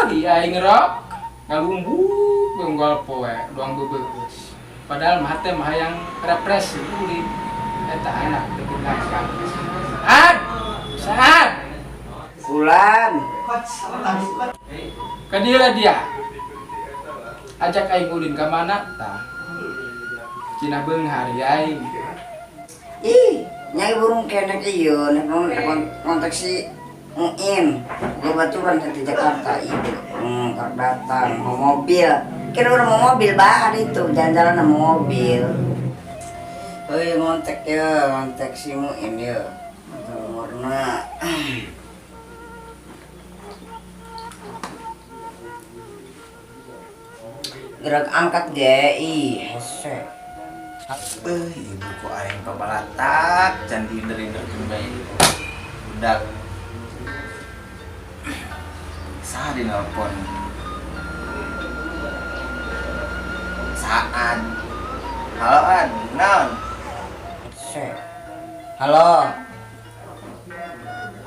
Kamari aing rok ngalumbuk unggal poe doang beubeus. Padahal mah teh mah hayang refresh ulin. Eta anak teu nakal. Ad! Saad! Fulan. Ka dieu lah dia. Ajak aing ulin ka mana tah? Cina beunghar aing. Ih, nyai burung kenek ieu nek kontak si Muin. Gua baturan di Jakarta ieu. Karek datang mau mobil. Kira urang mau mobil bah itu jalan-jalan sama mobil. Heuy ngontek ya, ngontek si Muin ya. Nomorna. Gerak angkat ge, ih hese. Beuh, ibu kok aing pabalatak can diinder-inderkeun bae. Budak. Saha di nelpon? Saat. Halo Ad, naon? Halo.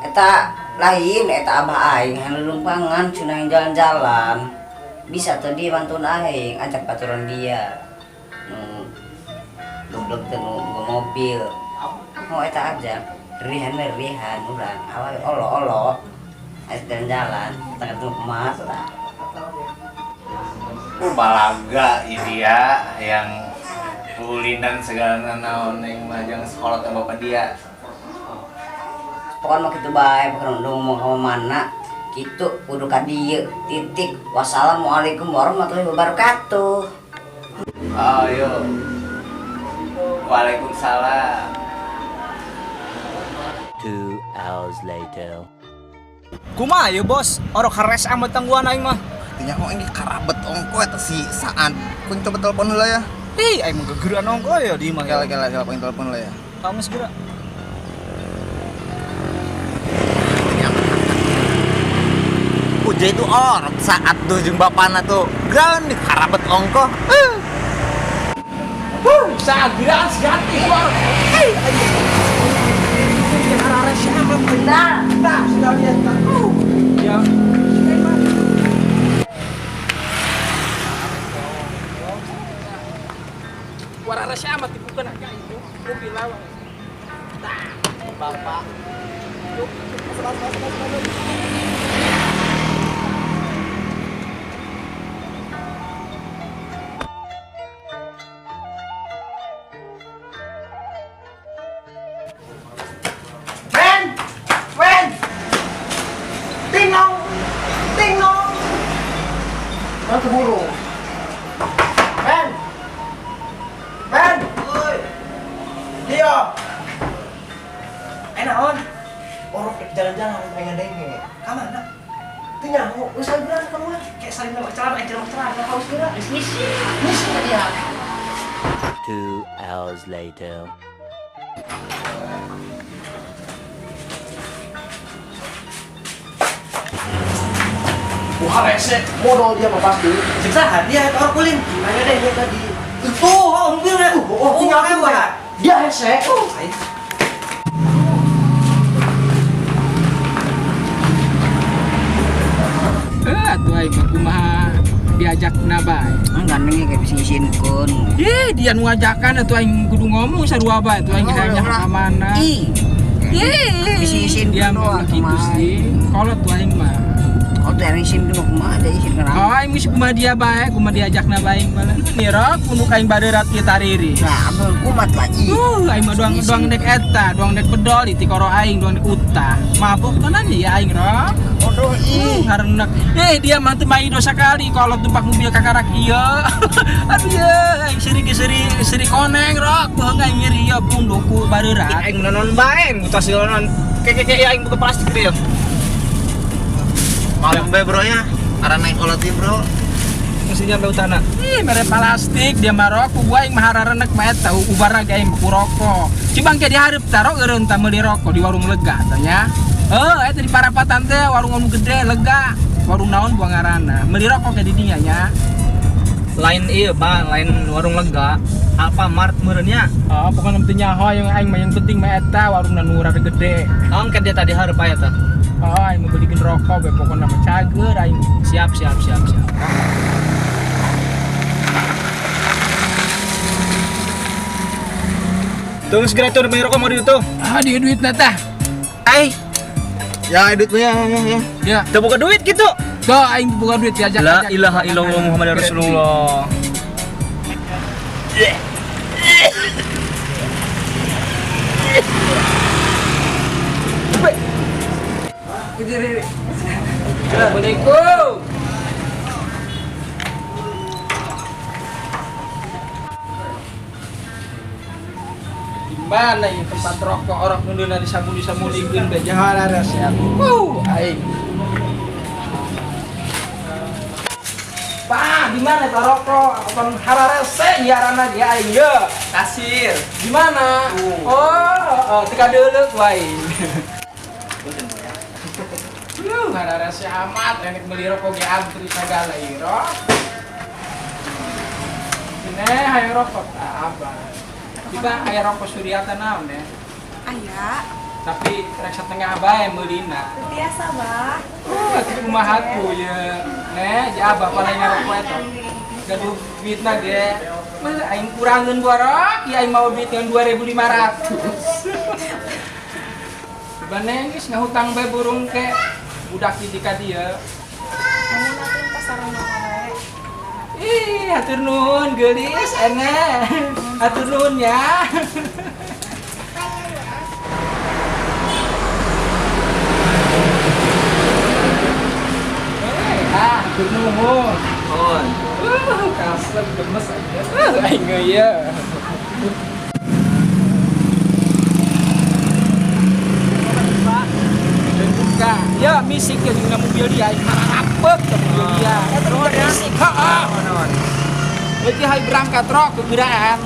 Eta lain eta abah aing hayang lulumpangan cenah jalan-jalan. Bisa teu dia bantuan aing, ajak baturan dia. Nu goblok teh nu boga mobil. Mau eta aja. Rihan we rihan urang, awak olo-olo. Ajak jalan-jalan, kita ketemu kumaha tah. Balaga ini ya yang ulinan segala naon yang majang sekolah sama bapak dia. Pokoknya mah kitu bae, pokoknya ngomong ka mana kitu kudu ka dieu. Titik. Wassalamualaikum warahmatullahi wabarakatuh. Ayo. Waalaikumsalam. 2 hours later. Kumaha ya bos? Orok hares amat tangguhan aing mah. Artinya kok ini karabet ongko eta si Saan. Kun coba telepon heula ya. Ih, aing mah gegeran ongko ya di imah. Kela kela kela pengen telepon heula ya. Kamu segera. Ujai itu orok saat tuh jeung bapana tuh. Ground di karabet ongko. Saat geran seganti gua. Hei, Bentar. Tah, sudah lihat tah. Ya. Warna amat dibuka nak itu mobil lawan. Tah, bapak. Masuk, masuk, masuk, masuk. Wen! Ting dong! Ting dong! Mana tuh burung? Wen! Wen! Oi! Dio! Naon? Orok jalan-jalan pengen denge. Ka mana? Teu nyaho, geus sageura keluar. Kayak saling nama celana, celana celana, haus geura. Geus ngisi. Ngisi ka dia. 2 hours later. Wah, rese, modal dia mah pasti. Siksa dia eta orang kuling. Gimana deh dia tadi? Itu, oh, mobilnya. Oh, tinggal kan, dia hese. Atuh aing mah kumaha diajak na bae. Gandengnya kayak bisa ngisiin kun. Ih, dia nu ngajakan atuh aing kudu ngomong sarua bae atuh aing hayang ka mana. Ih. Bisa ngisiin dia kun mah doang gitu sih. Kalau tuh aing mah. Oh, tuh aing isin dulu kumaha aja isin kenapa? Oh, aing geus kumaha dia bae, kumaha diajakna bae aing mah. Nirok kudu ka aing badeurat ieu tariri. Nah, abang kumat lagi. Aing mah doang dek eta, doang dek bedol di tikoro aing, doang dek utah. Mabok tenan ya aing rok. Bodoh ih. Harenek. Dia mah teu mai dosa kali kalau tumpak mobil kakarak ieu. Aduh ye, aing seri seri seri koneng rok, beuheung aing nyeri ieu punduku bareurat. Aing menanon bae, ngutas naon. Keke aing buka plastik dia. Malum bae bro ya. Arana naik kolot bro. Mesti nyampe utana. Ih, mere plastik dia mah rokok, gua aing mah hararenek mah eta ubar ge aing ku rokok. Cibang ke dihareup tah rok eureun tah meuli rokok di warung lega tah nya. Eta di parapatan teh warung anu gede lega. Warung naon buang ngaranna. Meuli rokok ke di dinya nya. Lain ieu Bang, lain warung lega. Alfamart meureun nya. Oh, pokona teu nyaho yang aing mah yang penting mah eta warungna nu rada gede. Naon ke dia tadi hareup aya tah? Oh, aing mau belikin rokok be pokokna mah cager aing. Siap, siap, siap, siap. Tunggu segera tuh bayar rokok mau duit tuh. Ah, dia duitna tah. Ai, Ya duitnya ya ya ya. Ya, teu boga duit gitu. tuh aing buka duit diajak. La ilaha illallah Muhammad Rasulullah. Assalamualaikum. Di mana ya tempat rokok orang nunduna disabun-disabunikeun be jahala resep. Aing. Pak, di mana itu rokok? Apa hararese nyiaranna ge aing ye? Kasir. Di mana? Oh, oh, teka deuleuh wae. Hararese amat enek beli rokok ge antri sagala ieu rok. Ini hayo rokok tah abah. Tiba aya rokok Suryata naon ya? Aya, Tapi rek setengah bae meulina. biasa bah. Oh, atuh kumaha tuh ye. Neh, ja abah paling ngarokok eta. Gaduh duitna ge. Masa aing kurangeun borok, ya aing mau duit yang 2500. Coba neng geus ngahutang bae burung ke budak di ka dieu. Kamu nanti pasar wae. Ih, hatur nuhun geulis ene. Hatur nuhun ya. Ah, hatur nuhun. Oh. Kasep gemes aja. Aing ye. Buka. Ya, misik ya jeung mobil dia aing harapep ke mobil dia. Eta teh misik. Heeh. Berarti hai berangkat rok kegeraan.